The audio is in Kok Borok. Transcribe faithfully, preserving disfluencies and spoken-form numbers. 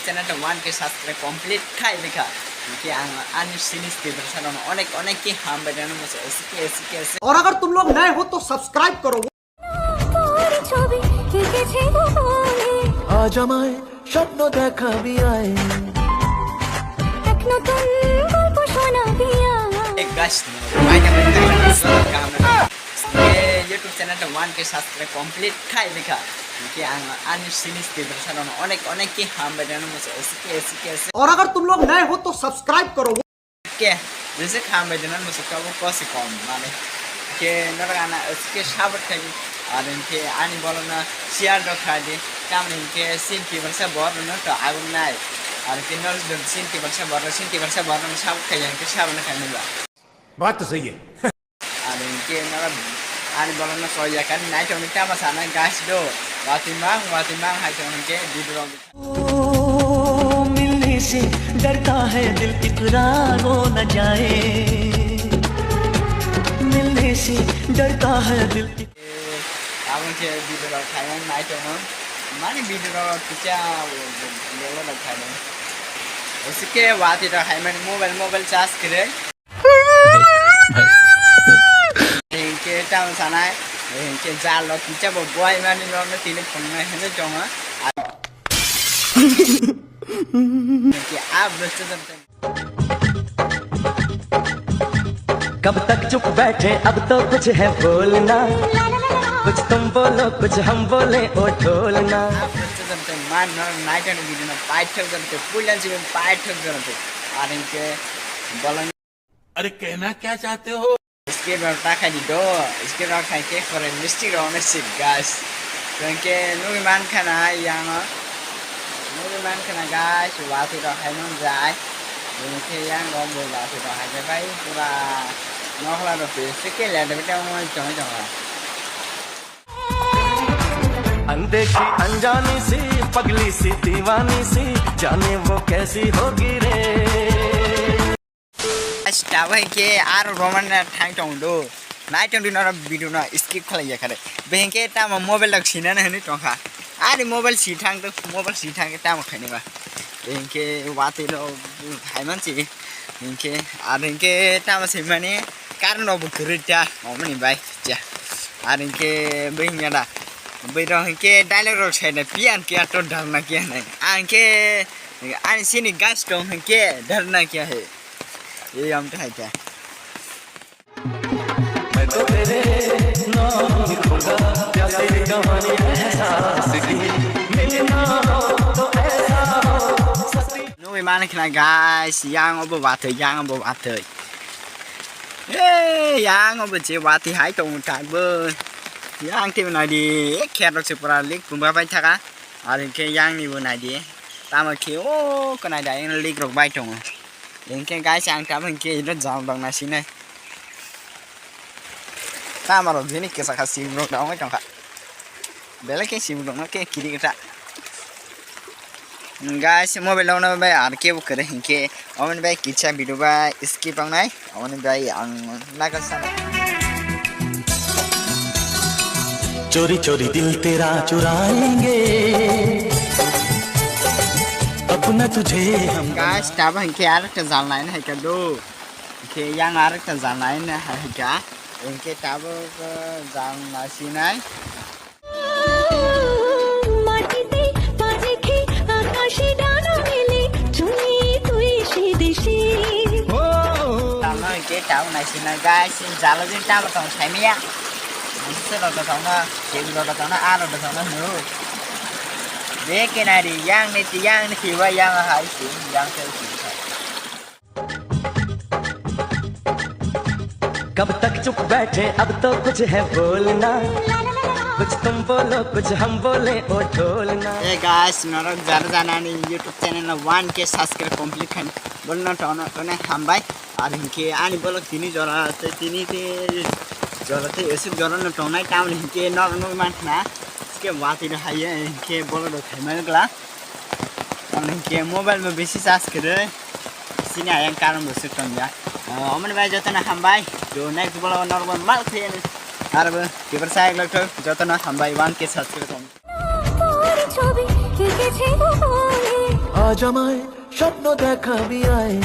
Channel ta one K subscribe complete khai bikha. Ke ang ani series tiprasa no onek onek ke ham bai dano musa S K S K S K. और अगर तुम लोग नए हो तो सब्सक्राइब करो। তোর ছবি এঁকেছে গো মনে। আজ আমায় স্বপ্ন দেখাবি আয়। এক নতুন গল্প শোনাবি আয়। Ek guys, mai ta mai ta. Ke YouTube channel ta one K subscribe complete khai bikha. Ke ang ani series tiprasa no onek onek ke ham bai dano musa S K S K S K. और अगर तुम लोग नए हो तो सब्सक्राइब करो। Ke, jese kham bai dena musu kabu kosi kom mane. Ke nora ana ke sabat khai, aden ke ani bolona share do khai di. Tamni ke sinti barsa bor no to agun nai. Ar ke nor dun sinti barsa bor, sinti barsa bor no sabat khai yang ke sabat khai ni ba. बात तो सही है। Ani ke nara ani bolong no soya kan nai tong ni tama sana guys do. Wati mang, wati mang hai tong ke video. ओ मिलने से डरता है दिल, इकरार हो न जाए। मिलने से डरता है दिल। Abang ke video rok khai nai tong. Mani video rok kicha bela rok khai. Usike wati rok hai mani mobile, mobile charge kre. Hingke tamo sanai, hingke jalo kicha bo buai mani norno tini phungnai hino tongo. Hingke a bwswk jam tong. कब तक चुप बैठे, अब तो कुछ है बोलना। कुछ तुम बोलो, कुछ हम बोले, ओ ढोलना। A bwswk jam tong man no nai tong video no paithak jam tong, puilan si paithak jam tong. Ar hingke bolong अरे कहना क्या चाहते हो? Skip rok ta khai di do, skip rok khai ke kore lipstick rok no sik guys. Tengke nugui man khana yang o. Nugui man khana guys, watui rok hai man jai. Tengke yang o bo watui rok hai jai bai pura nokhla rok pe sike le de bete mo chong chong. अनदेखी अनजानी सी पगली सी दीवानी सी जाने वो कैसी होगी रे। Guys, tabuk hinkhe aro roman na thang tong do. Nai tong di noro video no skip khlai ya khare. Be hinkhe tamo mobile rok sinana hinwi tongkha. Ani mobile si thang do, mobile si thang tamo khaini ba. Be hinkhe watwi no haiman si. Hinkhe ar hinkhe tamo si mani karno bo kwrwi ta omoni bai cha. Ar hinkhe be hinya da. Be rok hinkhe dialogue rok sai da pian kya to dharna kya nai. Ang hinkhe ani sini gas tong hinkhe dharna kya he. Ye yam ta hai ta. मैं तो तेरे नाम लिखूंगा, प्यासी कहानी एहसास की। मिलना हो तो ऐसा हो, सस्ती। Nugui mani khna guys, yang obo watwi, yang obo watwi. Hey, yang obo je watwi hai tong ta bo. Yang te nai di, kher rok se pura lik pumba bai thaka. Ar hinkhe yang ni bo nai di. Tamo khe o kwnai da, lik rok bai tongo. Hinkhe guys, ang tamo hinkhe ino jal rok nai sinai. Tamo rok jini kisa kha sim rok da ongoi tongkha. Belai khe sim rok no khe kiri kha. Guys, mobile rok no bai ar kebo kwrwi hinkhe omo ni bai kisa video bai skip wngnai. Omo ni bai ang naga sana. चोरी चोरी दिल तेरा चुराएंगे, अपना तुझे हम Guys, tabo hinkhe arekta jal naina hai kha do. Hinkhe yang arekta jal naina hai kha. Hinkhe tabo, uh, jal naisinai. মাটিতে পা রেখে আকাশে ডানা মেলে চলে তুই সে দেশে। Tamo hinkhe tamo naisina guys, jalo jin tamo tong saimiya. Sero do tongno, tebilo do tongno, aro do tongno hino. Be kenari yang ni ti yang ni tiwa yang hai si yang se si. कब तक चुप बैठे, अब तो कुछ है बोलना। कुछ तुम बोलो, कुछ हम बोले, ओ ढोलना। Hey guys, norok jara jana ni YouTube channel no one K subscribe complete khan. Bolno tono tone hambai. Ar hinkhe ani bolok tini jora te tini te jora te esuk jora no tongnai tamni hinkhe norok no mankhna. Hinkhe watwi no haiye hinkhe bolok rok khaimani gla. Tamni hinkhe mobile bo bisi charge kwrwi. Sini ayang karon bo swk tongya. Ah, omoni bai jotono hambai. Jo next vlog o norok bai mal khaiya ni. Arbo kibar sa ek lakh thok jotono hambai one K subscribe tong. তোর ছবি এঁকেছে গো মনে। আজ আমায় স্বপ্ন দেখাবি আয়।